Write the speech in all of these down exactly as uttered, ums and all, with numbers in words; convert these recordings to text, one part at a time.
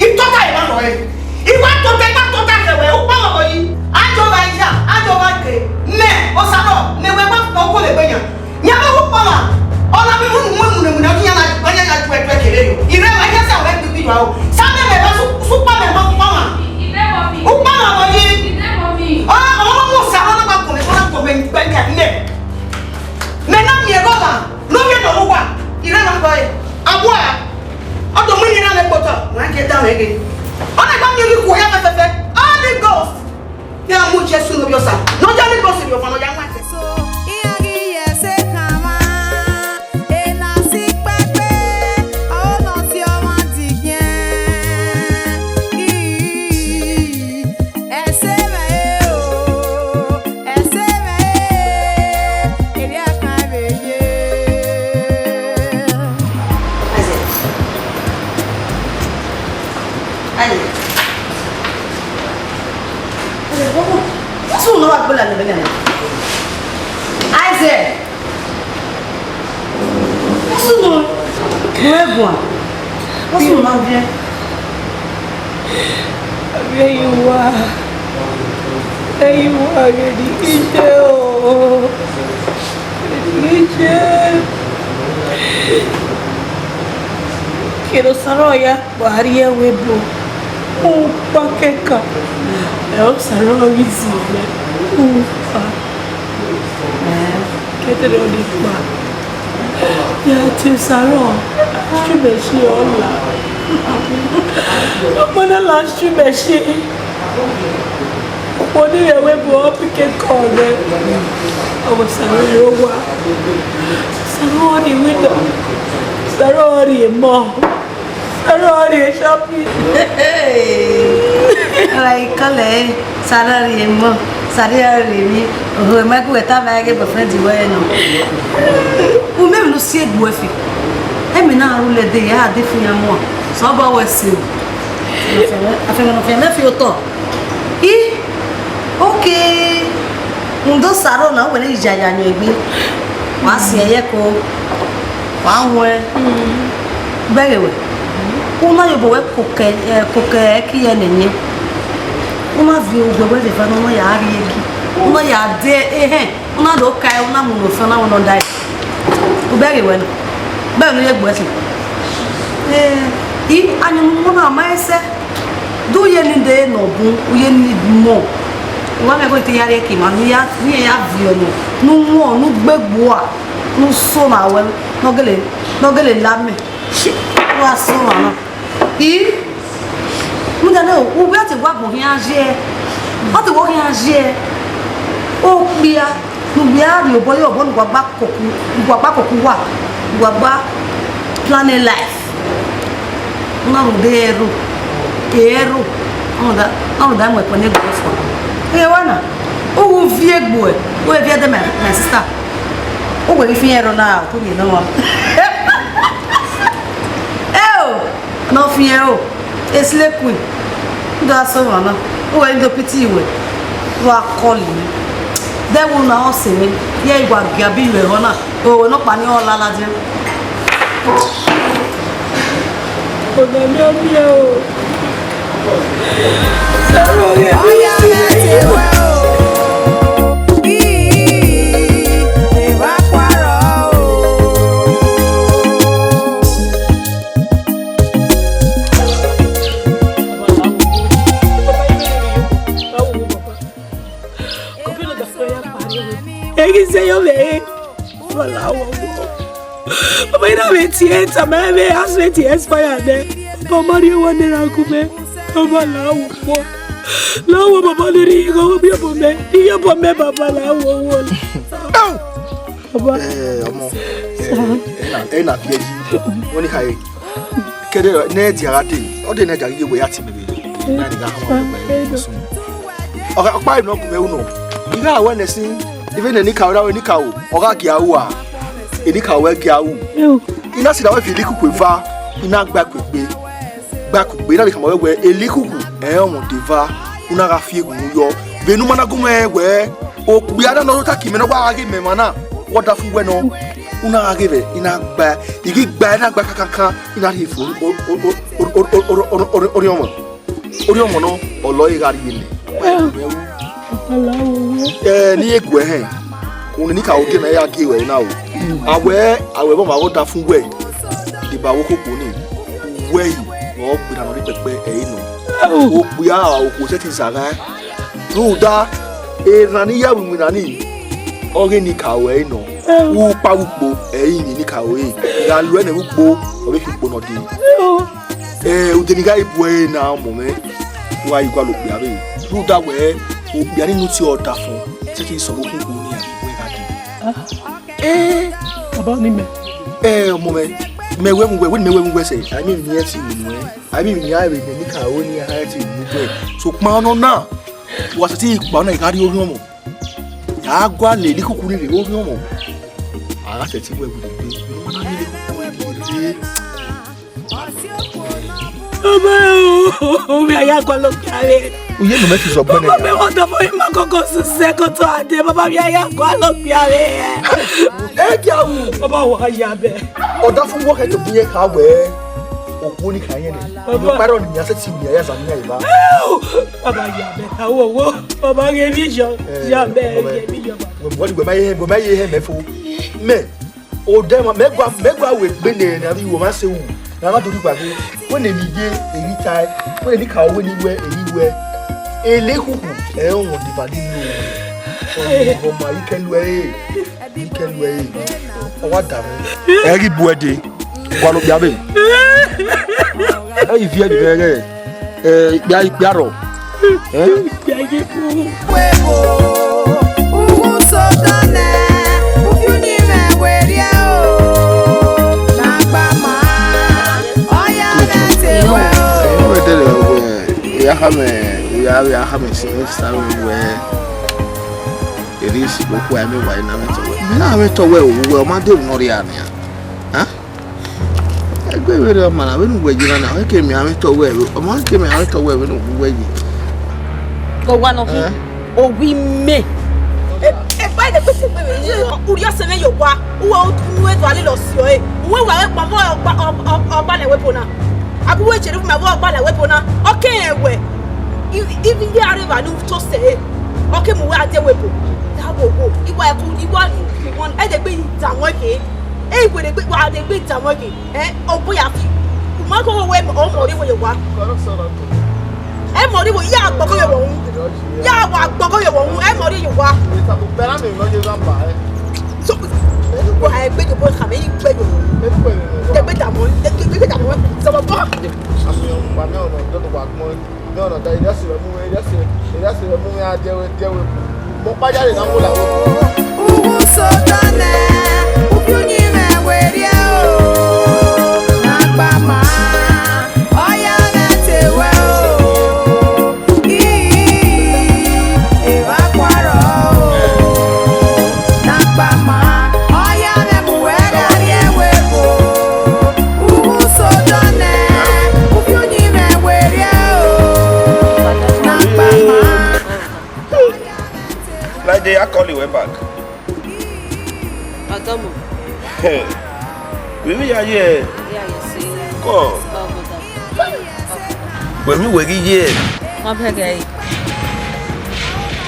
I tota emwa nọ ẹre. I wa tota, I wa tota khẹ wẹ, ukpọn ọmọ yi. Ajọ gha ya, ajọ gha ke. Mẹ, Osanọ, mẹ wẹ gba ukpọn uko lẹ egbe yan. Yan vbe ukpọn ọmwa. Ọ na vbe mu mu mu mu na, ọ yan na, ọ yan na tuẹ tuẹ kere yo. I rre, I rre sa wẹ gbi gbi yo. Sa mẹ mẹ vbe su, su ukpọn mẹ ma ukpọn ọmwa. Ukpọn ọmwa vọ yi. Ọ, ọ ma mu Osanọ na gba kọmẹ, ọ na kọmẹ gbe ya mẹ. Mẹ na miẹn ẹghẹ ọmwa. Ne ovbi ẹdẹ uwa, I rre na gba ẹre. A wa, ọ do mu iyẹn na vbe kpotọ, wa gie da mwẹ ghe. Ọ na gba miẹn ghi ku ya fẹfẹfẹ. Holy Ghost. Ya mu Jesu ne ovbi Osa. Ne ọ ya Holy Ghost rhie ọmwa ne ọ ya wan ẹfe. So, iran ghi ye ẹse kan mwa, ena si kpẹkpẹ, ọ nọ si ọmwa digiẹn. Ii. Ẹse mwẹ o, ẹse mwẹ e, erriọ kan vbe ye. Isaac, Aye. Aye, wo, wo. What's wrong? No, I go like that. Isaac. What's wrong? Where go? What's wrong, man? Where you are? Where you are? Ready, Ije, oh. Ready, Ije. Quiero saroya. Wa rrie ẹvbo ebo, ukpa kẹkan, ẹ, Osa rrọọ ghi zẹ mẹ, ukpa. Kẹdẹrẹ ọnii kpa, ya tie Osa rrọọ, sumẹ shi ọ la. Ọmọ na la sumẹ shi. Okhuo ni rre ẹvbo ebo ọ pick call mwẹ. Ọ wẹ Osa rrọọ rrie owa, Osa rrọọ rrie window, Osa rrọọ rrie emọ. Saro ọrịre shopping. Like kọlẹ, Saro ọrịre emọ, Saro ọrịre emwi. Oho, ma gu ẹta ma ghe boyfriend wẹ nọ. U mẹ emwi ne u si egbe fi. Emwi na ru lẹ de ya de fi ya mu. So ọba wẹ si o. Afẹn, afẹn, afẹn, mẹ fi otọ. I, okay. Rhunmwuda Saro na, wẹ ne ija ya yọ egbe. Wa si ẹyẹ ko. Wa huẹn. Bẹghe wẹ. U na ye obọ wẹ kokẹ, ẹ, kokẹ ẹki ẹnẹ yẹn. U na viọ ugbẹ wẹ vbe eva ne u na ya rrie ẹki. U na ya de ehẹn. U na do ka ẹre, u na mu ne ofian na, u na da ẹre. U bẹghe wẹ nọ. Bẹghe ne u ye gbe ẹse. Eh, I, ayọn ne u mu na ma ẹsẹ. Do u ye ni de ne ọ bun, u ye ni mọ. U wa mẹ ko te ya rrie ẹki ma, ne u ya, ne irẹn ya viọ nọ, ne u wọn, ne u gbe gbe ua, ne u soma wẹ, ne ọ gele, ne ọ gele la mẹ. Shit, u wa soma na. I, rhunmwuda nẹ, u wẹ a te wa gbọn khian ye, a te wa khian ye, okpia. Ne uwa rhie obọ ye obọ ne uwa gba koko, ne uwa gba koko uwa, ne uwa gba plan a life. U na rhunmwuda ẹro, ẹro, na rhunmwuda, na rhunmwuda mu ẹkpẹn ne egbe fua. Ẹ wa na, u gu viẹ egbe, u viẹ de my, my sister. U wẹ ghi fi ẹro na, u tu rhie nọ wa. Eo, ne ọ fi ẹro. Slay queen, u do sẹ ọmwa na, u wẹ do pity wẹ, u wa call mẹ. Devil na ọ sẹ mwẹ, ye I wa gia bi yu ẹre na, owẹ nọkpa ni ọ la ladian. Ọna miẹn miẹn o. Ọya, ẹ ti wẹ o. Ii, evba khuarọ o. Eghi zẹ yọ vbe ẹre, wala wo. Baba, I na vbe tie tama ẹmwẹ, housemate expire nẹ. Baba, ma rhie owa nẹ ra gu mẹ. Baba, la wo kpọ. La wo, baba, ne I rhie igho vbe obọ mẹ. I rhie obọ mẹ, baba, la wo wo. Baba. Eh, ọmọ. Eh, ena, ena biẹ yi. Wọ́n ní ka ye. Kede ne dia gha de. Ọ de ne dia ghi wẹ ya ti mi vbe. Na ni ga hama wẹ sun. Ọkpa ino ku mẹ uno. I gha wẹ nẹ sin. Ive ne ni ka ra wẹ ni ka o. Ọ gha gia ru a. E ni ka wẹ gia ru. I na sila wẹ fi likuku eva. I na gba ku egbe. Gba ku egbe, I na vbe khama wẹ wẹ, e likuku, ẹ, ọmọ de eva, u na gha fi eghun yọ. Vbene u ma na gu mwẹ wẹ, okpia na nọ, ọ do ta ke imẹ ne ọ wa gha ghe mẹ emwa na, wẹ ọdafẹn wẹ nọ, u na gha ghe vbe, I na gba, I ghi gba, I na gba kakankan, I na rhie fo, orhiọnmwẹ, orhiọnmwẹ nọ, ọ lọ gha rhie nẹ. Ẹ, ne I ye gu ẹhẹn, unu ni ka ogie na ya gie ruẹ na o. Awẹ, awẹ vbe ọmwa ghe ọdafẹn wẹ, deba wo koko ni, wẹ yi, ọ gbe na nọ ni pẹpẹ ẹre nọ. Okpia okhuo sẹtin zagha, rhunmwuda erhan ni ya vbe iwinna ni, ọ ghe ni ka ruẹ nọ. Ukpa vbe ukpo, ẹ i rinmwian ni ka ruẹ, I gha lu ẹnẹ vbe ukpo, ọ vbe khin ukpo ne ọ dee. Ẹ, ude ne I gha bu ẹre na, ọmọ mwẹ, wa i gualọ okpia vbe. Rhunmwuda wẹ, okpia ni ne u tie ọdafẹn, sẹtin sẹ ọvbokhan ugbẹn ne iran vbe gha dee. Ẹ, baba ni mẹ. Ẹ, ọmọ mwẹ, mẹ wẹ mu wẹ, wẹ ne mẹ wẹ mu wẹ sẹ, a i miẹn emwi ne iran tie unu ẹ, a i miẹn emwi ne iran vbe nẹ ni ka ro ne iran tie unu wẹ. Sokpan ọnọna, wa sẹtin kpa ọna, I gha rrie orhiọnmwẹ. Ya gualọ lele ikuku ni rre orhiọnmwẹ. A gha sẹtin wẹ wẹ egbe, I ma na miẹn ikuku ni rre. Baba o, Ovbi a ya gualọ okpia vbe. Uye ne mẹ fi zọ gbẹnẹ. Baba, mẹ ọdọ fo ima koko sisẹ koto ade. Baba, ovbi a ya gualọ okpia vbe. Ẹ kia wu. Baba, wa ya bẹ. Ọdafẹn wọ kẹtọ bu ye kha wẹ. Okhuo ni kha yẹn nẹ. Baba. Iyọkpa rọ ni a sẹ ti wia ya zẹ amẹ ya eva. Baba, ya bẹ. Awo, wo. Baba, ghe mi yọ. Eh, ya bẹ, baba. Ghe mi yọ. Wẹ, wẹ, wẹ ma ye, wẹ ma ye hẹ mẹ fo. Mẹ. Odẹ mwa, mẹ gua, mẹ gua wẹ egbe ne, ne avbe iwọ mwa sẹ ru, ne a na do rhie igba ghe, wẹ ne emwi ye, emwi tae, wẹ ne eni ka wẹ ne iwẹ, emwi iwẹ. Ele khuhu, ẹ i rọnmwẹ ọdeva ni lo. Ọ ma ikẹluẹ ẹre, ikẹluẹ ẹre, ọ wa da mwẹ. Ẹ ghi bu ẹdẹ, gualọ okpia vbe. Ẹ i viẹ vbe ghẹ. Eh, ikpia, ikpia rrọọ. Eh? Ikpia ye fo. Webo, uwu so dọnẹ, ufi uyinmwẹ werriẹ o, na gba ma, ọ ya ghẹ te wẹ o. Ẹn, wẹ dẹrẹ wẹ, ya khama, ya, ya khama si, sa wẹ, eri si okhuo a mẹ wa na mwẹ tọ wẹ. Na mwẹ tọ wẹ o, wẹ ọ ma de nọ ria nian. Huh? Egbe vberriọ ma na, vbene uwẹ yi na na, ọ ke miẹn amwẹ tọ wẹ, ọ ma ke miẹn amwẹ tọ wẹ vbene uwẹ yi. Owa nọ khin, eh? Owa imẹ. E, e ba de kpese kpese, urhi ọse mwẹ ye owa, uwa unu e do a lele ọse ọre, uwẹ wa vbe kpọnmwẹ ọgba, ọgba, ọgba ne ẹvbo ebo na. Abu wẹ jere ma vbe ọgba ne ẹvbo ebo na, ọ ke rẹn wẹ, i, i, i vbe a rre evba ne u to sẹ ẹre, ọ ke mu uwẹ a die ẹvbo ebo. Da wo wo, iwa ẹkun, iwa ni, ẹdegbe yi da wọn ke. Ẹ i wẹ ne egbe, wa ne egbe da wọn ke. Ẹ, ọ bu ya fi. U ma koko wẹ ọ mọ rre wẹ ye owa. Ẹ mọ rre wẹ, ya gbọgọ ye owa unu. Ya wa gbọgọ ye owa unu, ẹ mọ rre ye owa. So, wa egbe ye owa, khama egbe ye owa. Egbe da wọn, egbe da wọn, sọlọ bọ. Mẹ ọna da, erriọ sẹ vbe mu mwẹ, erriọ sẹ, erriọ sẹ vbe mu mwẹ a die ẹvbo, die ẹvbo ebo. Mẹ ọkpa ya rre ne a mu la vbe ebo. Uwu so dọnẹ, ufi uyinmwẹ werriẹ o, na gba ma, ọ ya ghẹ te wẹ o. Ii, evba khuarọ o, na gba ma, ọ ya ghẹ mu wẹ gha rrie ẹvbo ebo. Uwu so dọnẹ, ufi uyinmwẹ werriẹ o, na gba ma. Like they are calling way back. Ọdọmọ. Wẹ mi ya ye. Ya ye si. Kọ. Wẹ mi wẹ ghi ye. Wọn bẹ gẹ.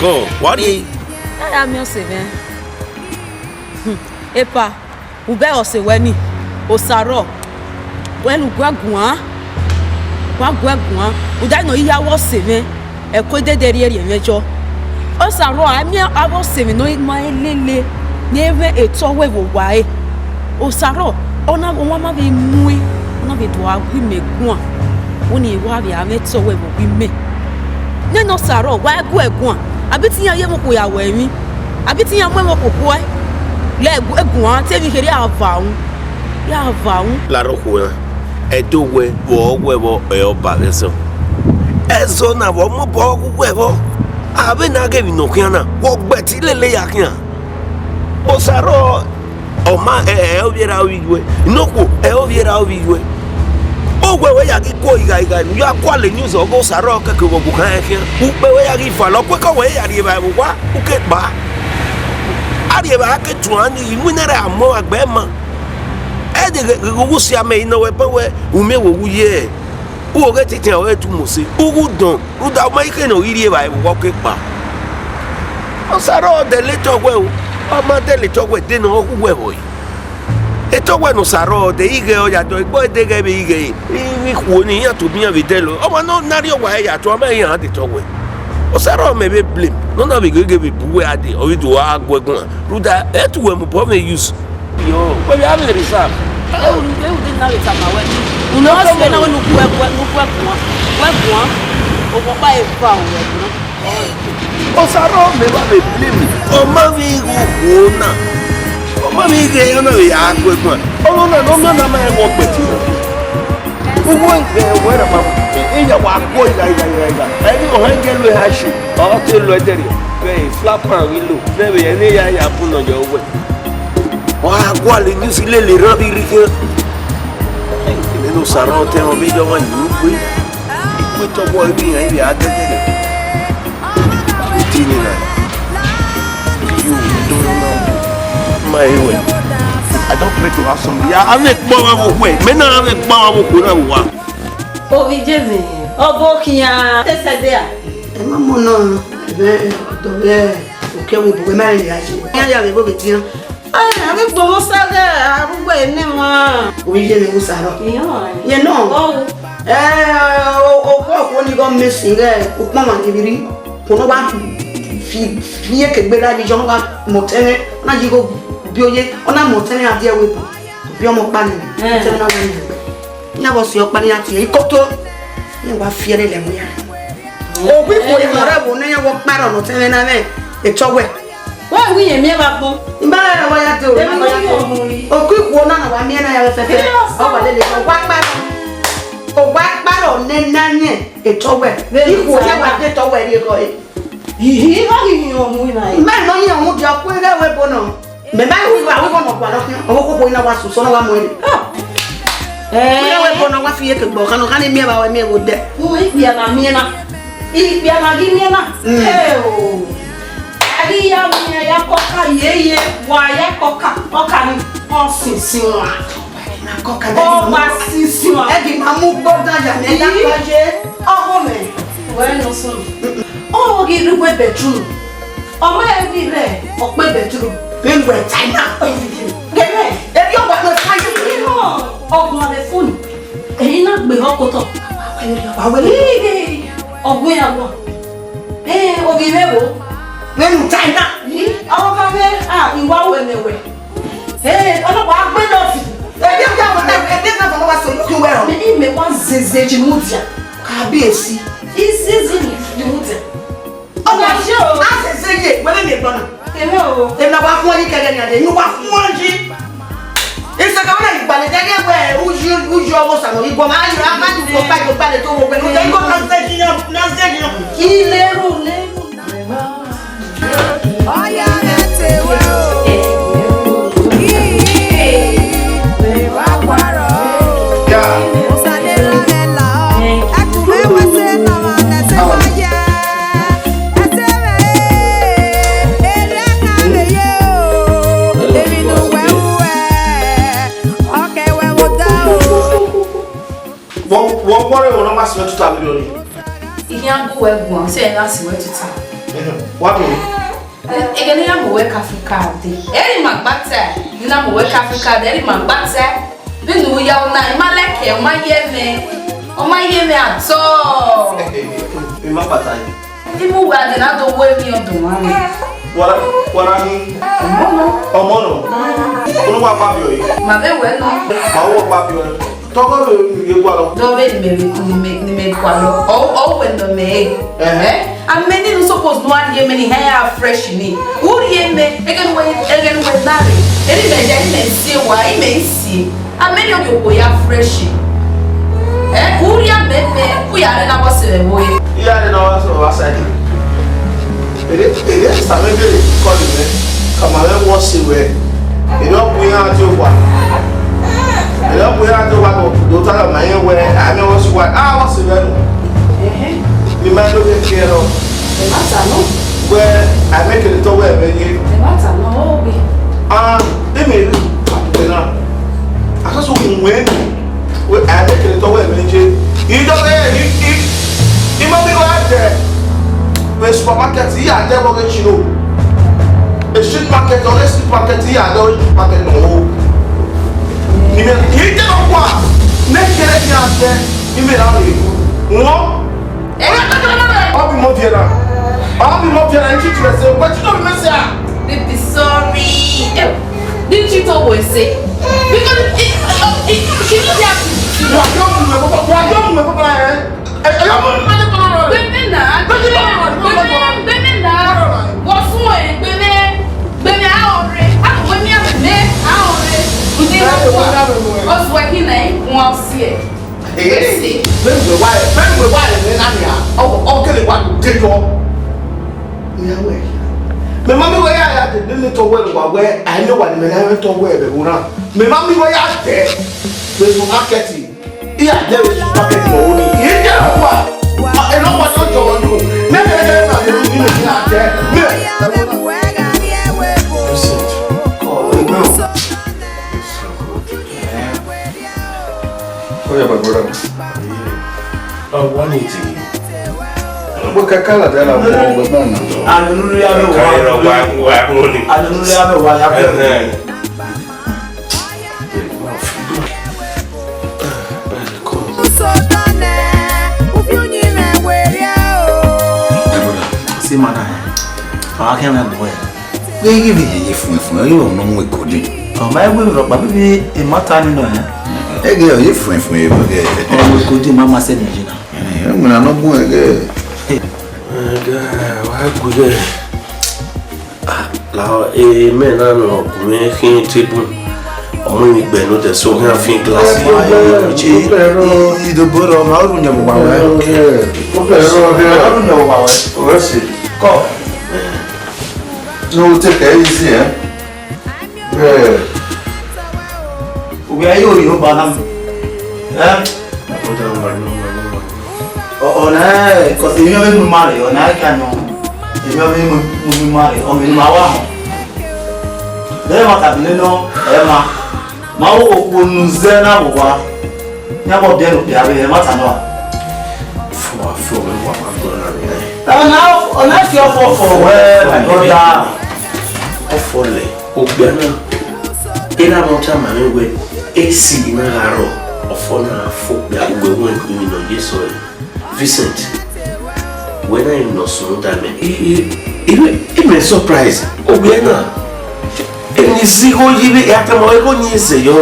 Kọ, wa ri. Ya ya miẹn ọse mwẹ. Hmm. Epa. Ubẹ ọse wẹ ni, Osarọ, wẹ ne u guẹ guan, wa guẹ guan, rhunmwuda ne ọ ya avbe ọse mwẹ, ẹko edede rhie rhie mwẹ yọ. Osarọ, a miẹn avbe ọse mwẹ ne ọ ma lele, ne ẹ mwẹ etọ wẹ vbe owa ẹre. Osarọ, ọ na, ọmwa ma vbe mu ẹn, ọ na vbe do a gu imẹ guan, wẹ ne wa vbe a mwẹ etọ wẹ vbe owa imẹ. Nene Osarọ, wa gu ẹre guan, a bi te iran ye mwẹ okhuo ya wẹ emwi. A bi te iran mu ẹmwẹ okhuo khuẹ, lẹ gu-, guan te emwi kherhe a va unu, ya va unu. Larọ okhuo na, ẹdẹ owẹ vbe ọ wẹ vbọ ẹ ọba vbe ẹzọ. Ẹzọ na vbe ọ mobọ gu wẹ vbọ. A vbe na ghe emwi ne ọ khian na, wẹ ọ gbe ẹtin lele ya khian. Osarọ, ọ ma ẹ, ẹ ovbi erha ovbi iyuẹ, inọkhuo ẹ ovbi erha ovbi iyuẹ. Owẹ wẹ ya ghi guọ ighaigha ne u ya gualọ news ọghe Osarọ kẹkẹ vbe ọvbokhan rẹn khian. Ukpẹ wẹ ya ghi falọ, ọ kuẹkọ wẹ ya rhie evbare vbe owa, u ke kpao. A rhie evbare a ke tuan ni, iwinna ẹre a mu ọmwa gbe ma. Ẹdẹ ghe, ghe, ghe uwu si amẹ i nọ wẹ, bọ wẹ, u miẹn wẹ u ye. Uwẹ ọghe titian ọre tu mose, u ghu dọn, rhunmwuda u ma i khẹ ne ọ ghi rhie evbare vbe owa, u ke kpao. Osarọ dẹlẹ etọ wẹ o, ọ ma dẹlẹ etọ wẹ, de ne ọ hu wẹ vbọ re? Etọ wẹ ne Osarọ dẹ ighẹ ọ ya dọ, egbe ọ dẹ ighẹ vbe ighẹ, i, i khuo ni iran tobọ iran vbe dẹlọ. Ọmwa ne ọ na rhie owa ẹre ya tọn, a ma iran dẹ etọ wẹ. Osarọ mẹ vbe blame, ne ọ na vbe ghe vbe bu wẹ a dee, ọ vbe do a guẹ guan. Rhunmwuda, ẹ tu wẹ mu obọ mwẹ use. Yo, wẹ vbe a vbe reserve. Ewu, ewu de na vbe tama wẹ. Unu ọ sẹ na wẹ ne u guẹ, guẹ, ne u guẹ guan. Guẹ guan. Okhuo ọkpa eva wẹ guan. Osarọ mẹ wa vbe blame. Ọ ma vbe igho khuo na. Ọ ma vbe ighe ọ na vbe ya guẹ guan. Ọmọ na ne ọ miẹn na ma ẹmwẹ ọgbẹti rọ. Uwu ẹgbẹ wẹ rẹ ma, e ya wa guọ igha, igha, igha, igha. Ẹni ọhẹn gẹ lo ha shi, ọ te lo ẹdẹ rẹ. Vbe flat pan ghi lo, vbe vbe ẹni ya ya bu nọ yọ wẹ. Ọ gha gualọ news lele erhan vbe irhi khian. Nene Osarọ te ẹmwẹ vbe yọ ọmwa yi ugbe. Tọwọ ibi yan ibi a dẹdẹ. Iti ni na. You don't know. My way. I don't pray to have somebody. Ya ave kpọ wa wo kwe. Me na ave kpọ wa wo kwe na wo wa. Ovbi Jemi, ọbo khian, te sẹ de a? Ẹ ma mọ nọ, ẹmwẹ ọdọ vbe okẹ wẹ bu, wẹ ma rẹn ya ye. Iran ya vbe ẹvbo vbe tian. Ẹ, avbe gbọmọ sa ghẹ arhugbọ ne emwa. Ovbi Jemi, wo sa rọ? Iran. Ye nọ. Ọwu. Ẹ, o, okhuo okhuo ni gọ mẹ sin ghẹ ukpọn mwa ni vbirri. Kò nọ wa fi, fi eke gbe ra ni jọ, nọ wa mọ ọtẹn mwẹ, ọ na yi igho bi oye, ọ na mọ ọtẹn mwẹ a die ẹvbo ebo. Bi ọmọ ọkpa ni, Ẹn. Ọtẹn mwẹ na wa ni. Iran vbe ọ si ọkpa ne iran tie ikoto, iran wa fi ẹre lẹ mu iran. Ovbi ikhuo ni mẹ ọre ẹvbo ne iran vbe ọkpa rọ ne ọtẹn mwẹ na mwẹ etọ wẹ. Wẹ wi yẹn miẹn vbe agbọn. I ma rẹn wa ya do, I ma ya do. Oku ikhuo na na wa miẹn na ya vbe fẹfẹ. Ọ wa lele, ọ wa kpa, ọ wa kpa rọ ne na yẹn etọ wẹ. Ikhuo ya wa de etọ wẹ rrie gọ e. Hihi, ọ ghi hin ọmọ ina. I ma nọ yin ọmọ dia ku ẹghẹ wẹ bo nọ. Mẹ ma ru wa wẹ nọ gua nọ khian. Ọmọ koko ina wa susu na wa mu ẹre. Ina wẹ bo nọ wa fi eke gbe ọkhan, ọkhan ni miẹn vbe miẹn vbe odẹ. Ikpia na miẹn na. Ikpia na ghi miẹn na. Mm. Ẹ o. A ghi ya miẹn ya kọka yeye, wa ya kọka, ọka ni, ọ sinsin wa. Ọ ma sinsin wa. Ẹ ghi ma mu gbọdan ya mẹ na kọ ye. Ọmọ mẹ, wẹ nọ sunu. Ọ ghi rre uwu bedroom. Ọ ma rẹn ghi rre ọkpẹ bedroom. Vbe wẹ China. Gẹmẹ. Ebi ọgba nọ China. Ọgba vbe phone. Ẹyin na gbe họ kotọ. Wa wẹ. Ii, ọgba ya wa. Ee, ovbi mwẹ wo. Vbene u ta na. Ii, ọgba mwẹ, ah, I wa ru ẹmwẹ wẹ. Ee, ọnọkpa gbe nọ fi. Ẹdẹ ọgba mwẹ, ẹdẹ na fọmọ wa so, you can wear. Mẹ, mẹ wa zeze ji mudia. Kabiyesi. I zeze ji mudia. Ọmọ, a zeze ye, wẹ vbe miẹn egbọn na. Kẹmẹ o. Emwi ne wa khuan yi kẹghẹ nian de, ne wa khuan yi. Isẹkẹ wẹ na ghi gbalẹ, de ghe wẹ uyi, uyi ọghe Osa nọ ghi guọmọ, a ghi ra ma du kpokpa, do gbalẹ do wo wẹ, ne u de igho na zẹ yi yan, na zẹ yi yan. Ileru, leru. Ọ ya ghẹ te wẹ o. Ii, wa guarọ o. Ya. Osa ne erha ghẹ la ọ. Ẹkun mwẹ wẹ sẹ ne ọmwa ne ẹsẹ wa ya. Ẹsẹ mwẹ, erriọ na vbe ye o. Emwi ne uwẹ ru wẹ, ọ kẹ wẹ vbe odaro. Vbọ, vbọ, vbọ rre emwi ne ọ ma si mwẹ tuta vberriọ nii? I khian gu wẹ guan, sẹ ẹre na si wẹ tuta. Wa do. Ẹghẹ ne I ya mu wẹ ka Africa dee, ẹre ima gba tae, ne I na mu wẹ ka Africa dee, ẹre ima gba tae. Vbene u ya na, I ma like, ọ ma ye mwẹ, ọ ma ye mwẹ at all. I ma kpata yi. I mu wẹ a dee na do wẹ emwi ọdọ mwa mwẹ. Wara, wara ni. Ọmọ nọ. Ọmọ nọ. Unu wa kpa viọ yi. Ma vbe wẹ nọ. Ma wo kpa viọ. Tọgọ vbe unu ye gualọ. Dọ vbe ni mẹ, ni mẹ, ni mẹ gualọ. Ọ, ọ wẹ nọ mẹ. Ẹhẹn. A many no suppose no one ye many hair fresh ni. U rhie mẹ, ẹghẹ ne uwẹ, ẹghẹ ne uwẹ na rre. Eri mẹ ya, eri mẹ si e wa, eri mẹ i si e. A many of you ya fresh. Eh, u rhie mẹ mẹ, u ya rre na wa sẹ vbe ẹvbo ye. Iya rre na wa sẹ vbe aside. Ere, ere, same gele kọli mẹ, ka ma mwẹ wọ se wẹ, ere ọ bu iran tie owa. Ere ọ bu iran tie owa, do, do ta ma rẹn wẹ, a mẹ wọ se uwa, a wọ se wẹ nọ. Ẹhẹn. Ne ima do ke ke rọ. Ẹ ma ta nọ. Wẹ, a mẹ kele tọ wẹ ẹmwẹ ye. Ẹ ma ta nọ, ọ gbe. Ah, ẹ mẹ ru, a tu na. A ka so mu wẹ. Wẹ, a vbe kele tọ wẹ vbe je. I dọ wẹ, i, i, i ma mi gha dẹ vbe supermarket, I ya dẹ vbe ọghe Chino. E street market, ọghe street market, I ya dẹ ọghe street market nọ ho. Ni mẹ, I dẹ nọ kua, ne kere ni a dẹ, ni mẹ ra vbe ru. Wọ? Ọ bi mọ viẹ na. Ọ bi mọ viẹ na, I treat myself. But you know me say, ah. Baby, sorry. Eh, didn't you talk what I say? Because it, it, it, she didn't have to. Wa yọ mu mẹ papa, wa yọ mu mẹ papa, eh. Eh, eh, yọ mu mẹ papa, eh. Gbẹmẹ na, gbẹmẹ, gbẹmẹ na. Wọ fun ẹ, gbẹmẹ, gbẹmẹ a ọrẹ. A kò wẹ mi a mẹ, a ọrẹ. Ǹjẹ́ ìwọ wà? Ọ sọ ẹ kí nà ẹ kún ọ sí ẹ. Ee, vbene uwẹ wa, vbene uwẹ wa rẹn mwẹ na nia, ọ, ọ kele wa dee yọ. Iran wẹ, mẹ ma miẹn wẹ ya, ya dee nene tọ wẹ vbe uwa wẹ, a i miẹn wa ne imẹ na mwẹ tọ wẹ vbe ẹvbo na. Mẹ ma miẹn wẹ ya dee vbe supermarket, I ya dee vbe supermarket vbe ọvbo nii, I dee vbe uwa. Wa ni ti. Bo kaka la da na bo bo na. Anu nuru ya me wa. Ka ro wa wa mo ni. Anu nuru ya me wa ya. Eh, eh. See, man, I can't remember. Wẹ ghi vbe ye fuen fuen, ọ ghi vbe nọ mu ekodi. Ọ ma wẹ rhọkpa vbe emọta ni nọ, eh? Ẹgẹ ọ ye fuen fuen, ẹgẹ. Ọ mu ekodi, ma ma sẹ ni yi na. Ẹ, wẹ na nọ bun ẹgẹ. Ẹgẹ, wa gu ẹgẹ. Ah, la, e, mẹ na nọ, mẹ khin table. Ọmọ ni gbẹ nodẹ, so, hẹn a fin glass. Idoboro, ma ru nyẹ vbe uwa wẹ. Ma ru nyẹ vbe uwa wẹ. Kọ. No, take it easy, eh? Yeah. Uwẹ yo yo ba na. Eh? Ọ, ọ na, cause emwi ọvbehe mu ima rre, ọ na ka nọ. Emwi ọvbehe mu, mu ima rre, ọ mẹ ne ima wa họn. Vbe ẹmwata bi nọ, ẹ ma. Ma wo okhuo ne u zẹ na vbe owa. Iran vbe biẹ ne okpia vbe ẹmwata nọ a? Fo, fo, wẹ wa ma gbọ na rre. Ọ na, ọ na fi ọfọ fọ wẹ, my brother. Ọfọ lẹ, okpia na. Erha mwẹ ọ tama mwẹ wẹ, esi na gha rrọọ, ọfọ na fo okpia, uwẹ wẹ emwi ne ọ ye sẹ ọre. Vincent, wẹ na emwi ne ọ sunu da mẹ. I, I, I, I mẹ surprise. Okpia na. Emwi ne I zẹ igho yi vbe, I a tama igho ni zẹ yọ.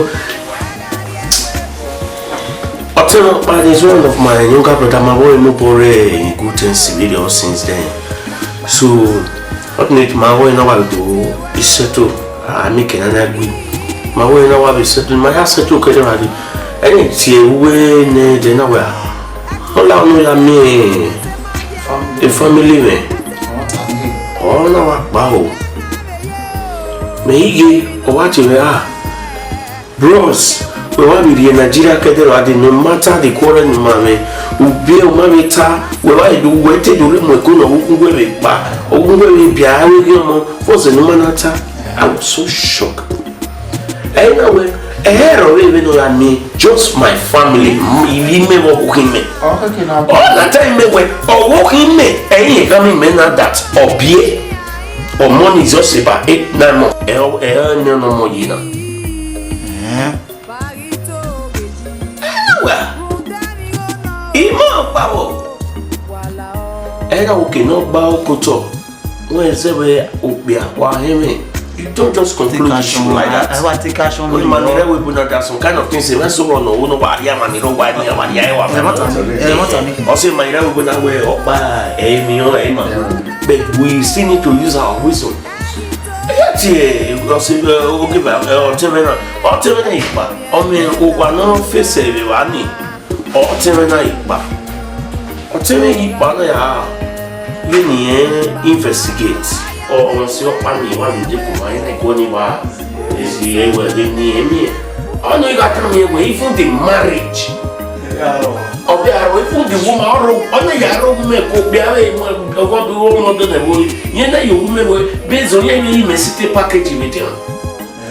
Ọtẹn ọkpa is one of my younger brother, ma vbe mobọ rre in good things video since then. So, what need ma vbe na wa do iseto, a mi kena na gui. Ma vbe na wa be settle, ma ya settle kede wa di. Ẹni tie uwe ne de na wa. Ọ la unu ya mi e family mẹ. Ọ na wa kpa o. Mẹ iye, ọ wa tie mẹ, ah. Bros, wẹ wa vbe rrie Nigeria kẹdẹ wa dee, no matter the quarrel ne ima mwẹ, u biẹ u ma vbe ta, wẹ wa do, wẹ te do rre mu ẹko ne ọvbokhan uwẹ vbe kpa, ọvbokhan uwẹ vbe bia aro ghi ọmọ, what's the number na ta? I was so shocked. Ẹ na wẹ, ẹ rọ vbe vbe nọ ya miẹn, just my family, ivbi mẹ vbe ọvbokhan mẹ. All that time mẹ wẹ, ọvbokhan mẹ, ẹ i rẹn gha miẹn mẹ na that, ọ biẹ, ọmọ ni just about eight, nine months, ẹ, ẹ, ẹ, ne ọmọ yi na. Ẹn. Ẹwa, ima ọkpa vbọ? Ẹgha wo ke ne ọ gba okotọ, wẹ zẹ vbe okpia wa hẹnmwẹ. You don't just conclude issue like that. Ẹ wa take action. Onimani rẹ we bu na, there are some kind of things, ẹmwẹ so rọ nọ, wo nọ wa ria mani rọ wa ni, wa ria ẹwa. Ẹ ma ta mi, ẹ ma ta mi. Ọ sẹ mani rẹ we bu na wẹ ọkpa ẹ mi ọ ẹ ma. But we still need to use our wisdom. Ẹ ya tie, ọ sẹ, ẹ, oge ba, ẹ, ọtẹn mwẹ na, ọtẹn mwẹ na ikpa. Ọ miẹn owa ne ọ fẹsẹ vbe evba ni, ọtẹn mwẹ na ikpa. Ọtẹn mwẹ ikpa na ya vbe ne irẹn investigate. Ọ, ọ si ọkpa ni wa vbe dekun ma, irẹn guọ ni wa, ezi ẹwẹ vbe ni emi. Ọ nọ, I gha tama irẹn wẹ, even the marriage. Ọ bẹ aro, even the woman, ọ ro, ọ na ya ro mẹ ko, bia vbe ọgọ bi wo mọ dẹ vbe, irẹn na yo mẹ wẹ, based on irẹn ni mẹ si te package vbe dia.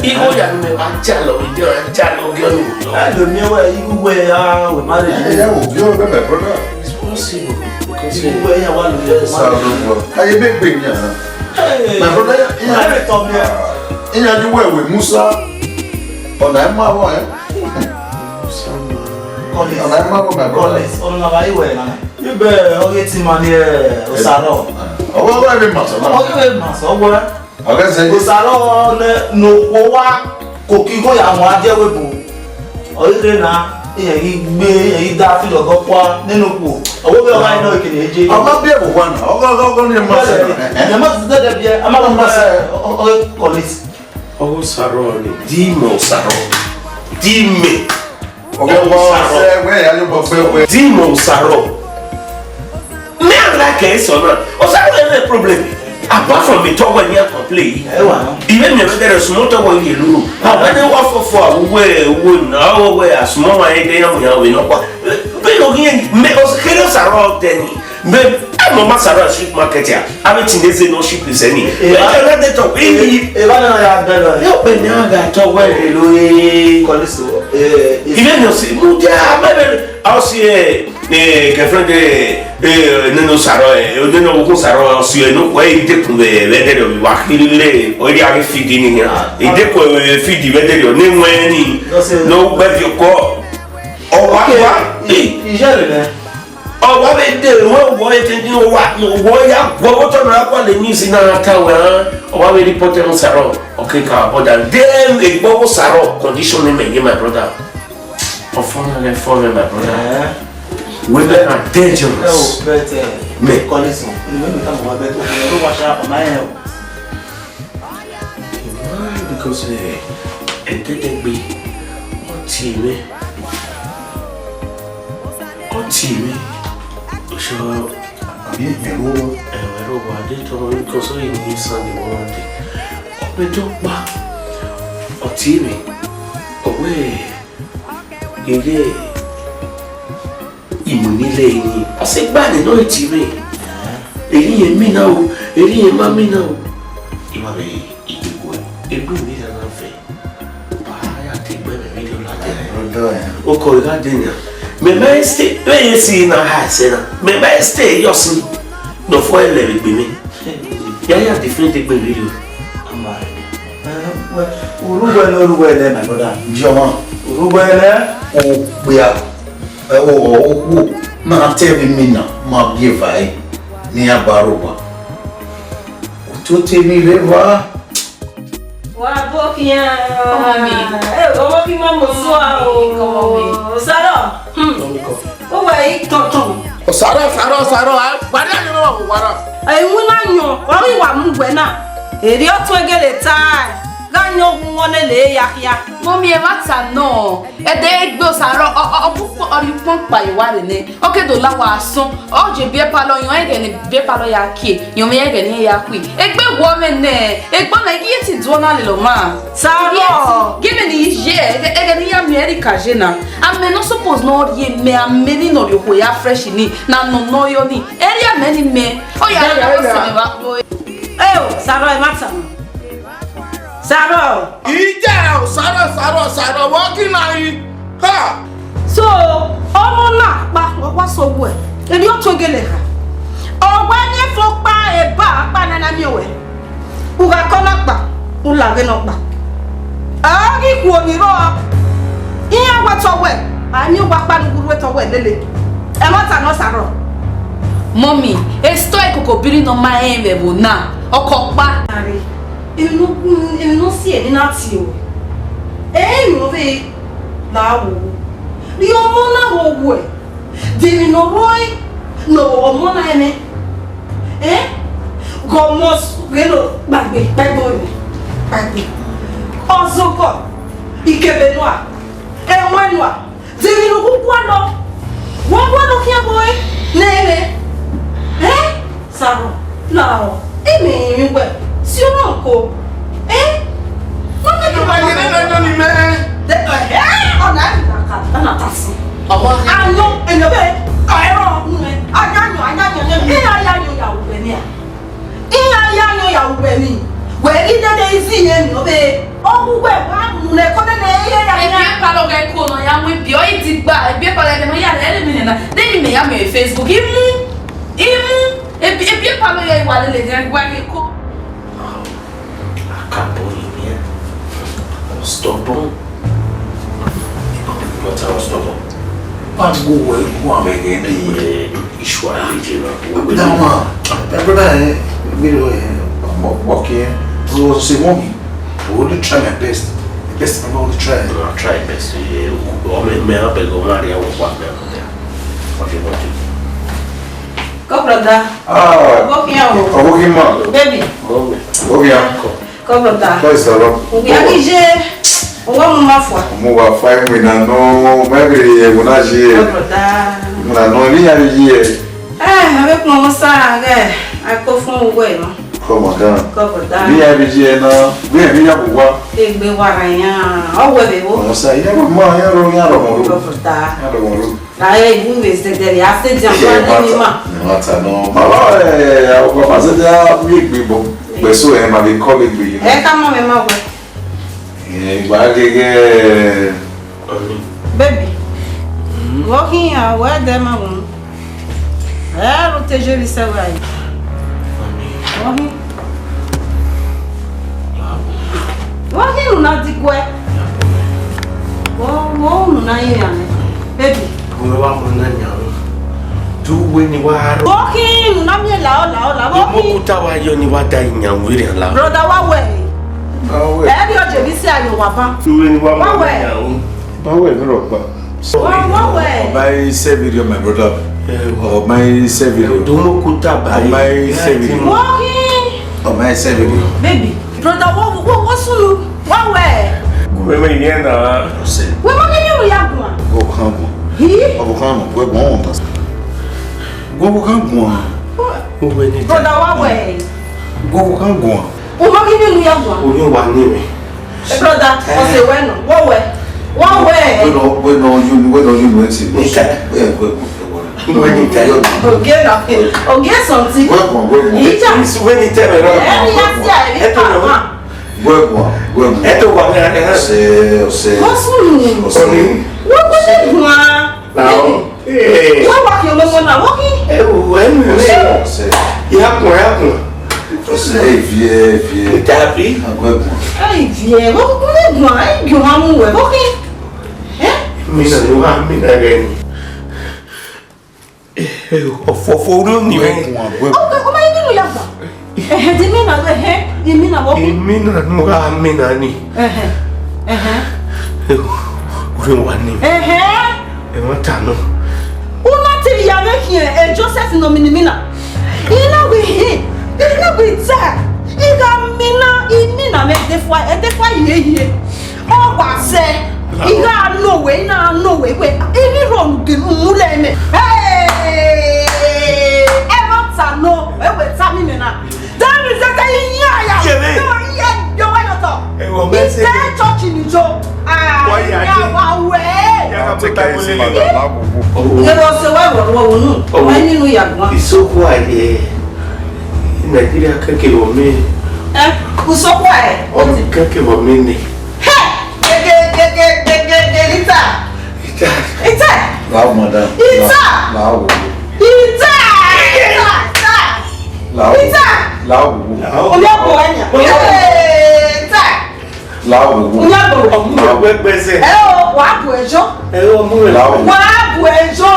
Igho ya ne mẹ wa jalọ, vbe dia, jalọ, gie ọnii. Ẹ lo miẹn wẹ, igho wẹ ya wẹ marriage. Ẹ ya wo, gie ọnii, my brother. It's possible, because, eh, igho wẹ ya wa lo. Sa lo gbọ. Aye be gbe yan. Hey. My brother, ya, ya. Ẹ lè tọ mi. Iyan ni wẹ wẹ Musa. Ọna ẹ ma wọ ẹ. Musa ma. Collins. Ọna ẹ ma wọ, my brother. Collins, ọna wa iwẹ na. Ibẹ ọghe ti ma ni, eh, Osaro. Ọwọ, ọwọ ẹ vbe ma sọ na. Ọwọ ẹ vbe ma sọ, ọwọ ẹ. Ọghe sẹ. Osaro ne, ne okhuo wa koko igho ya wọn a die ẹvbo ebo. Ọ i rre na, irẹn ghi gbe, irẹn ghi da filo ọgọ kua nene okhuo. Ọwọ vbe ọgha nọ ekene eje. Ọ ma biẹ vbe owa na, ọgọ, ọgọ, ọgọ ni ma sẹ na. Ẹ ma zẹdẹ biẹ, a ma ma sẹ, ọ, ọ, ọ, Collins. Ọghe Osaro ni, di mẹ Osaro. Di mẹ. Ọghe Osaro. Wẹ ya yo bọ fẹ wẹ. Di mẹ Osaro. Me, I like eso na. Osaro, any problem? Apart from me, talk when you complain. Ẹ wa nọ. Even me, there is small talk when you lulu. But when they work for, for, we, we, now, we, a small man, they don't know, we know what. But you, me, Osaro, Osaro, then. Mẹ, ẹ mọ ma Osaro street market ya. Avbe teenagers no ship is any. Eva. Mẹ, ẹ na de tọ, ẹ, ẹ, eva na ya bẹ lọ. Yọ pẹ ni a ga tọ wẹ rẹ lo e. Kọliso, ẹ, ẹ. Ive ni o si mu dia, mẹ bẹ, a o si, ẹ. Eh, girlfriend, eh, eh, nene Osaro, eh, nene ọvbokhan Osaro, ọ si ẹre ne okhuo idekun vbe, vbe ẹdẹrriọ vbe evba khin rre, ọ rhie gha ghe feed ni hia. Idekun vbe feed vbe ẹdẹrriọ, ne wẹ ni, ne ọ gbẹ viọ okọ. Ọ wa, okay, wa, i, eh. Iyẹrẹ nẹ. Ọ wa vbe de, wẹ wọ ete ni, ọ wa, wọ ya, wọ, wọ tọ nọ ra kua le news na ta wẹ, ah, ọ wa vbe report ẹre Osaro, ọ ke ka bọda. Then, egbe ọvbokhan Osaro, condition ni mẹ ye, my brother. Ọfọn na ghẹ fọ mwẹ, my brother. Eh. Women are dangerous. Ẹ o, but, eh, me. Kọ́lẹ́sì, ìlú mi kà mọ̀ wá bẹ́ẹ̀ tó kọ́ ló wá ṣáà pàmò ẹ̀ o. Why? Because, eh, ẹdẹdẹgbe, ọ tie mwẹ. Ọ tie mwẹ. Oṣọ. Àbí ẹ̀rọ wọ? Ẹ̀rọ wọ, adé tọrọ, because ó yẹ ní Sunday wọ́n wá dé. Ọ pẹ́ tó pa. Ọ tie mwẹ. Ọ wẹ, gẹgẹ imu ni lẹ ni, ọ sẹ gba nẹ ne ọ tie mwẹ. Eri yẹn mina o, eri yẹn ma mina o. I ma vbe igbegbe, egbe mi gha na vẹ. Ba ya te gbe mẹ video la de. Ọdọ ẹ. O kọ gha de nia. Mẹ ma stay, vbe ye si na ha ẹsẹ na. Mẹ ma stay yọ si. Nọ fọ ẹlẹ vbe gbe mẹ. Ya ya different egbe video. Ama. Eh, well, uruwẹ ne uruwẹ nẹ, my brother. Jọmọ. Uruwẹ nẹ. O kpia. Ẹ wo, okhuo na te vbe imina ma biẹ eva ẹre ne iran ba rre owa. Ototọ emwi rre evba. Wa bọ khian. Come on, me. Ẹ, ọmọ khin ma mọ sua o. Come on, me. Osaro. Hmm. Uwẹ i tọntọn. Osaro, Osaro, Osaro, a, gbadia ni ma wa ra. Ẹ, iwinna yọn, ọ ghi wa mu wẹ na. Erriọ tuẹn gele tae, gha yọn wu wọn nele ya khia. Mummy, ẹmwata nọ, ẹdẹ egbe Osaro, ọ, ọ, ọ bu ukpọn, ọ rhie ukpọn kpa ye uwa rre nẹ, ọ ke do la uwa asọn, ọ je biẹ palọ, yọn ẹghẹ ne biẹ palọ ya kie, yọn mwẹ ẹghẹ ne iran ya khui. Egbe wọ mwẹ nẹ, egbe na, I ghi ye te do na lele ọmwa. Osaro. I ghi ye te, gie mẹ ne I ye, ẹghẹ, ẹghẹ ne I ya miẹn Erika ye na. Amẹ ne ọ suppose ne ọ rhie mẹ, amẹ ni ne ọ rhie okhuo ya fresh ni, na nọ nọ yọ ni. Erriọ amẹ ni mẹ, ọ ya rre na, ọ sẹ mẹ vbe akpo. Eo, Osaro, ẹmwata nọ. Osaro. Ija, Osaro, Osaro, Osaro, vbọ kin na ri? Ha! So, ọmọ na kpa, ọ wa sẹ owẹ, erriọ tuẹn gele kha. Ọ wa ne fo kpa eba akpa na na miẹn wẹ. U gha kọ na kpa, u la ghe nọ kpa. A ghi khuo ni rrọọ, iran wẹ tọ wẹ, a miẹn uwa kpa ne uwu rre tọ wẹ lele. Ẹmwata nọ, Osaro. Mummy, esitọ ikoko biri ne ọ ma rẹn vbe ẹvbo na, ọ kọ kpa. Are, emwi ne ọ, emwi ne ọ si ẹre ne na tie ruẹ. Ẹ i rẹn ovbe na wo. Rhie ọmọ na vbe owẹ. De emwi ne ọ rrọọ ẹre ne ọmọ na ẹmwẹ. Ẹ? Ghe ọmọ s-, ghe no, kpaegbe, kpaegbe ọmọ, kpaegbe. Ọzọkọ, ikebe nua, ẹwaẹn nua, de emwi ne u gu gualọ? Wa gualọ khian vbe ore ne ẹ i re? Ẹ? Osaro, na ọ, imẹ i rinmwian uwẹ, si ọmọ ko. Ẹ? Nobody. Nobody, nobody, nobody, man. De, ẹ, ọ na, na ka, na ka si. Ọmọ ni. Ayọn, ẹyọ bẹ, ọ, ẹrọ, nẹ, ayọn, ayọn, ayọn, ayọn, ẹ, ayọn, ayọn, ya wẹ ni a. Iran ya yan ya ru vbe emwi, wẹ ghi dede izi yẹn ni ọ vbe, ọ wu wẹ wa mu ne ẹko nene iran ya yan. Ebiẹpalọ ghẹ ko nọ ya mu ebi, ọ i digba, ebiẹpalọ ẹghẹ ne ọ ya rẹ ẹre emwi nena, de ni mẹ ya miẹn Facebook, I mu, I mu, ebi, ebiẹpalọ ya i wa lele ghan wa ghe ko. Akabọ yi miẹn, ọ stubborn. But I was stubborn. Wa go wẹ guan vbe ẹghẹ ne iye iṣu a lele na. That one, my brother, eh, we were, eh, mo, mo, okay, eh, so say, mommy, I will only try my best. The best I will only try. I'll try best. Eh, o, o, me, me, I beg, o, Maria, o, wa, me, I beg. What do you want to do? Go, brother. Ah, Ọbọ khian o. Ọbọ khian ma. Baby. Ọbọ khian. Kọ brother. Praise the Lord. Ugbia ghi ye, uwa mu ma fua. Mu wa fa iwinna nọ, ma vbe ye ẹvbo na ye. Kọ brother. Iwinna nọ, ni ya vbe ye. Eh, avbe kpọnmwẹ sa ghẹ, a ko fun uwẹ nọ. Come on down. Kọ brother. Ni ya vbe ye na, vbe emwi ya bu wa. Egbe wa ra yan, ọ wẹ vbe wo. Ọmọ sa, ya ro ma, ya ro, ya ro mo ro. Kọ brother. Ya ro mo ro. Na ẹ ibu vbe zẹdẹ rẹ, a sẹ dia, ẹ, wa de ni ma. Mata nọ. Ma ba, ẹ, ọkọ ma zẹdẹ a mi egbe bọ. Gbẹso ẹ ma vbe kọ egbe yi. Ẹ ka mọ mẹ ma wẹ. Ẹ, igba gẹgẹ. Baby. Vbe ọ khin iran, wẹ dẹ ma wọn. Ẹ ru te je vbe sẹ vbe a yi. Vbe ọ khin? Vbe ọ khin unu na diguẹ? Vbe ọ, vbe unu na ye iran nẹ? Baby. Uwẹ wa mu na yan. Du wẹ ne wa ro. Vbe ọ khin unu na miẹn lao lao la? Vbe ọ khin? Mo kuta wa yọ ne wa da iyan vberriọ la. Brother, wa wẹ. Wa wẹ. Ẹ ri ọ je vbe sẹ a yọ wa ban. Du wẹ ne wa mu na yan. Wa wẹ. Ba wẹ ne rhọkpa. Wa, wa wẹ. Ọ ma i sẹ vberriọ, my brother. Ọ ma i sẹ vberriọ. Do mo kuta ba. Ọ ma i sẹ vberriọ. Wa khin. Ọ ma i sẹ vberriọ. Baby, brother, wo, wo, wo sunu. Wa wẹ. Wẹ mẹ yẹn na. Wẹ ma khin ni ya guan. Go kan guan. Hi? Ọ kan guan, wẹ guan wọn ta. Go, go kan guan. Wẹ ni. Brother, wa wẹ. Go, go kan guan. U ma khin ni ya guan. Oyun wa ni mẹ. Brother, ọse wẹ nọ, wọ wẹ, wọ wẹ. Wẹ nọ, wẹ nọ, you, wẹ nọ, you know it. Ita. Wẹ, wẹ, wẹ, wẹ. Wẹ ni ita. Ogie na, ogie something. Wẹ guan, wẹ guan. Ita. Isu wẹ ni tẹ mẹ rọ. Ẹ ni ya si a, ẹ ni pa ma. Wẹ guan, wẹ guan. Ẹ to wa mẹ, ẹ. Ọse, ọse. Wọ sunu. Ọse. Wọ sunu guan. Now, eh. Wọ́n wá kí ọmọ ọmọ náà, wọ́n kí. Ẹ wò, ẹ nù mí. Ọ̀sẹ̀, ọ̀sẹ̀. Ìyá kùn, ìyá kùn. Ọ̀sẹ̀, ẹ fi ẹ, ẹ fi ẹ. Ìdàbí. Àgọ́ ẹ̀gbọ́n. Ẹ fi ẹ, wọ́n kúkú lè gbọ́n, ẹ jù wọn mú wẹ̀, wọ́n kí. Ẹ? Mi náà ló wá, mi náà rẹ ni. Ẹ, ẹ, ọ̀fọ̀fọ̀ orí ò ní rẹ. Àgọ́ ẹ̀gbọ́n. Ọkọ, ọmọ yín nínú yàgbà. Ẹhẹn, di mina, ẹhẹn, di mina wọ. Imina nu gha mina ni. Ẹhẹn, ẹhẹn. Ẹ, ure wa ni. Ẹhẹn. Ẹ ma ta nọ. Una te ya vbe khian, ẹ, Joseph nọ mini mina. Ina gbe hin, ina gbe ta. I gha mina, imina mẹ de fua, ẹ de fua yeye. Ọ wa sẹ, I gha nọ wẹ, I na nọ wẹ, wẹ, emwi rhọnmwuda ne u mu lẹ mẹ. Hey! Ẹ ma ta nọ, ẹ wẹ ta mi mẹ na. Dami zẹzẹ yi yan ya. Yẹmẹ. Yọ, yẹ, yọ wa yọ tọ. Ẹwọ mẹ se. Ite church ni jo. Ah, wa ya wa wẹ. Ya ka take it easy, madam. Ẹ wọ se wa wọ wọ nu. Ọmọ yín nínú yàgbọ́n. Isoko ayẹ. Nigeria kẹkẹ wọ mi. Ẹ, usoko ayẹ. Ọ kẹkẹ wọ mi ni. He! Gege, gege, gege, gege, ita. Ita. Ita. Lao, madam. Ita. Lao. Ita. Ita. Ita. Lao. Ita. Lao. Omi ọkọ wa nya. Ita. Lao. Omi ọkọ. Ọmọ ẹgbẹ gbẹsẹ. Ẹ o, wa bu ẹjọ. Ẹ o, ọmọ ẹgbẹ. Lao. Wa bu ẹjọ.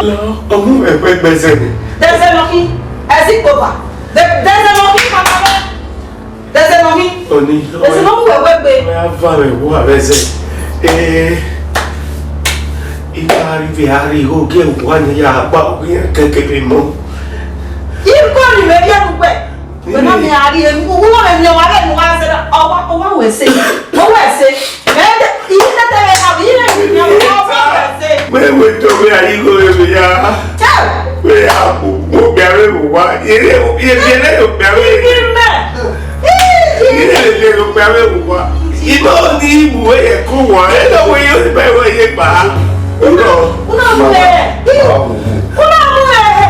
Ọmọ ẹgbẹ gbẹsẹ ni. Dẹsẹ lọ kí. Ẹ sì kó bá. Dẹsẹ lọ kí, mama. Dẹsẹ nọ mi. Oni. Dẹsẹ nọ mu wẹ wẹ gbe. Ọ ya va vbe wo avẹ zẹ. Ee, I gha rhie vbe a rhie igho gie uwa ni ya gba ogiẹn kẹkẹ vbe mọ. Igho ni mẹ rhie nu wẹ. Wẹ na mẹ a rhie nu, uwu na mẹ miẹn wa vbe nu wa zẹ na. Ọ wa, ọ wa wẹ ẹse. Ọ wẹ ẹse. Mẹ de, I tẹtẹ vbe na, I rhie nu mẹ, ọ wa wẹ ẹse. Wẹ wẹ to wẹ a rhie igho vbe ya. Tell. Wẹ a mu, mu gbe avbe vbe uwa. Ye, ye, ye, ye, ye, ye, ye, Iye lele ne okpia vbe vbe uwa. Ima ọni mu ẹre ko wa. Ẹ lọ wẹ ye ba ẹvbo ye gba. Una, una mu ẹre. Una mu ẹre.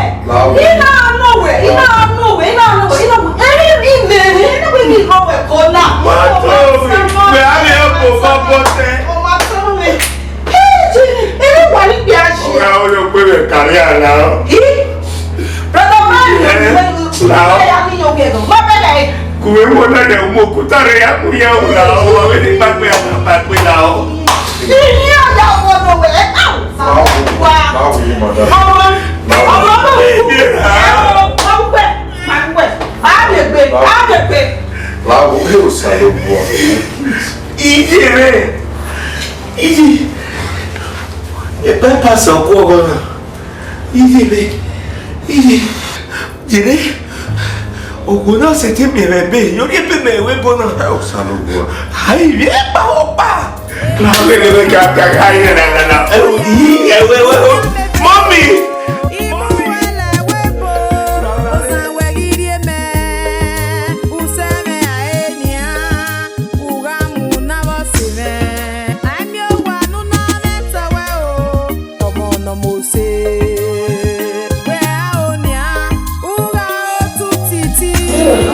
Ina nọ wẹ, ina nọ wẹ, ina nọ wẹ, ina nọ wẹ. Eri ime, ina wẹ ni nọ wẹ ko na. Wa to mi. Wẹ a vbe ko ko bọtẹ. Ọ ma tọ mi. Ẹ, Jimmy, ẹ wa ni gbe a ṣe. Ọgá, ó lọ pé bẹ kárí àlá. Ih, brother man, ẹ, ẹ, là ó. Ẹ ya mi yan oge ẹ̀gbọ́n. Má bẹ̀rẹ̀. Kùwé mọ́ náà dẹ̀ mú òkúta rẹ̀ yá kú yá òun là ó. Wọ́n wé ní pápẹ́ àwọn pápẹ́ là ó. Ìní ọ̀dà owó ló wẹ̀ ẹ́ káwọn. Wá. Báwo ni, madam? Ọmọ, ọmọ náà kú. Ẹ o, máa ń wẹ̀, máa ń wẹ̀. Á lè gbé, á lè gbé. Báwo ni o sá ló bu ọ? Ìdí rẹ̀. Iye, e Pampers ọkụ ọghọ na. Iye be, iye, jere, ọgwọ na sẹ te miẹn vbe ebe, yọ rhie ebe mẹ ẹvbo ebo na. Ẹ, Osanobua. Ai, vbe kpa ọkpa. Na vbe ne ka ka ka ye na na na. Ẹ, iyi, ẹ, wẹ, wẹ, wẹ. Mommy. Imuẹlẹ webo, osan wẹ ghi rhie mẹ, usẹ mwẹ a e nian, u gha mu na vbe ọse mwẹ. A miẹn owa ne u na mwẹ tọ wẹ o, ọmọ ne ọ mose. Wẹ a o nian, u gha otu titi.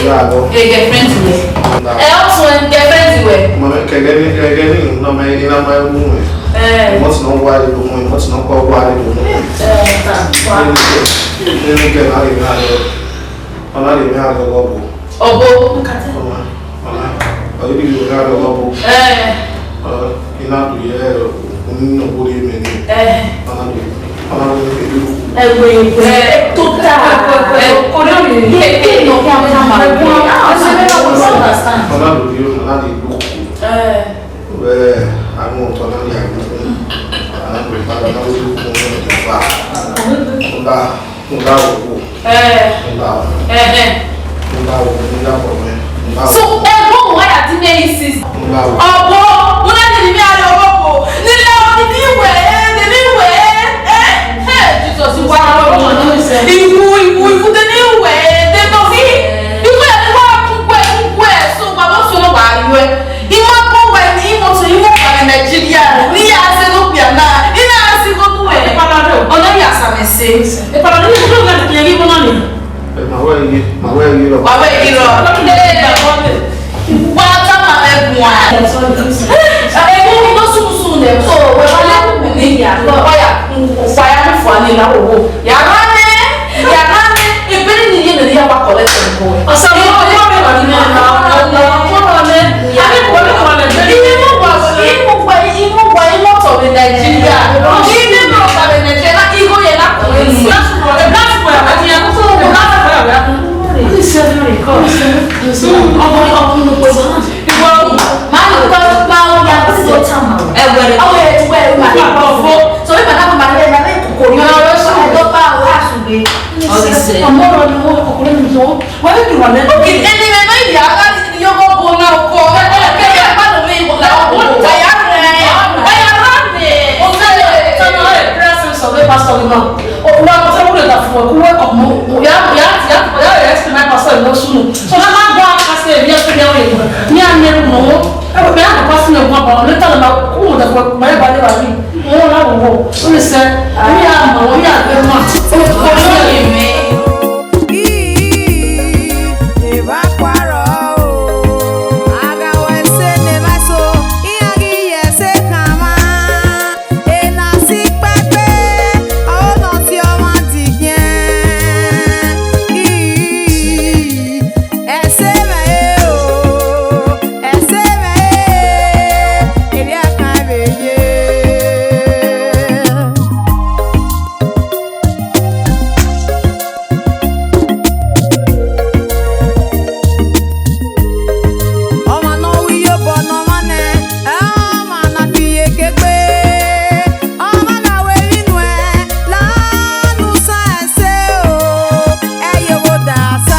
Ẹ, girlfriend wẹ. Ẹ, ọtun ẹ, girlfriend wẹ. Mama, kẹgẹ ni, kẹgẹ ni, na ma, ina ma mu mẹ. Ẹ. Mọtsi nọ wa de do mu, mọtsi nọ kọ wa de do mu. Ẹ, ta, wa. Nene kẹ, nene kẹ na de mi a lọ. Ọna de mi a lọ ọbo. Ọbo. Ọna, ọna. Ọ de bi mi a lọ ọbo. Ẹ. Ọ, ina do ye, unu no bo de mẹ ni. Ẹ. Ọna do. Ọna do ke do. Ẹ, wẹ, wẹ, tota. Ẹ, ko na mi. Ye ke no ka ka ma. Ẹ, ọna do yo, ọna de do. Ẹ. Wẹ, a mu otọ na ya gu. A na gbe padà na ru gu fún ọmọ ìjọba. Nda, nda wo wo. Ẹ. Nda wo. Ẹ, ẹ. Nda wo, nda wo, nda wo. So, ẹ gbọ́ wọ wáyà tí mi yìí sí. Nda wo. Ọ̀bọ, wọn náà ní mi àlọ́ ọ̀bọ. Nílẹ̀ ọ̀bọ ní mi wẹ̀ ẹ́, ní mi wẹ̀ ẹ́. Ẹ, ẹ, Jesus, wà á lọ́wọ́. Ìwú, ìwú, ìwú, ní mi wẹ̀ ẹ́, ní mi wẹ̀ ẹ́. Ìwú ẹ̀ ní wà á kú pẹ́, kú pẹ́. So, bàbá sọ̀rọ̀ wà á yọ ẹ́. Ima kpọ wẹ ne imoto imoto vbe Nigeria, ne I ya zẹ ne okpia na, I na zẹ igho ne uwẹ. Ọ na ya sa mwẹ ẹse. Ma wẹ ghi, ma wẹ ghi rọ. Wa wẹ ghi rọ. Wa tama mwẹ guan. Ẹ, ẹ, ẹ, no sunu sunu nẹ, so, wẹ ma lẹ ku ni ya, wa ya, wa ya mu fua ni na wo wo. Ya ma nẹ. Ya na nẹ, eberi ni ye ne ya wa collect ẹn ko. Ọsẹ mo ko mo me ni na. Mo ko me. Ya ko me ko me. Iye mo wa, iye mo wa, iye mo wa, iye mo to be Nigeria. Iye mo wa be Nigeria. Igho ye na ko ni. That's what, that's what I mean. So that's what I mean. This is very cool. Ọmọ, ọmọ, ọmọ, ọmọ. Ìwọ, máa ń kọ́, máa ń ya sí ọ̀tá màá. Ẹ wẹ̀rẹ̀. Ọmọ ẹ̀ ti wẹ̀ ẹ̀ máa ń kọ́ fún. So, ìgbà náà máa ń lé, máa ń kókó ní ọ̀rọ̀ sùn. Ẹ lọ bá àwọn àṣùgbé. Ọ̀rẹ́sẹ̀. Ọmọ ọ̀rọ̀ ni wọ́n kókó lẹ́nu tó. Wọ́n ní ìwà lẹ́nu. Okay, ẹni rẹ̀ náà ìyá ara ti ní yọ̀bọ̀ bọ̀ náà kọ́. Ẹ kọ́ lẹ́kẹ́ yà bá lómi ìwà náà kọ́. Ọ̀yà rẹ̀. Ọ̀yà rẹ̀. Ọ̀sẹ̀ lè tọ́nà ẹ̀ pírẹ́sì sọ̀rọ̀ ìbá sọ̀rọ̀ náà. Wa ko se wure da fun ku we ko mo. Ya, ya, ya, ya, ya, se ma pastor no sunu. So na ma gba pastor, ya se ya we. Ni a ne mo. E we ya pastor no gba ba. Le ta ma ku mo da fun, ma ya ba le ba ni. Mo na wo. O ni se. Ni a mo, ni a be ma. O ko ni me. Eva cuaro, aga we se ne va so, i agi ye se kama. Ena si kpẹkpẹ, ọ nọ si ọmwa di khian. Ii, ẹse mwẹ e o, ẹse mwẹ e, erriọ kan vbe ye. Ọmwa ne ọ ru iyobọ ne ọmwa nẹ, ọmwa na fi iyeke gbe. Ọmwa na wẹ vbe inuẹn, la ne usan ẹse o, ẹ ye vbe odasi.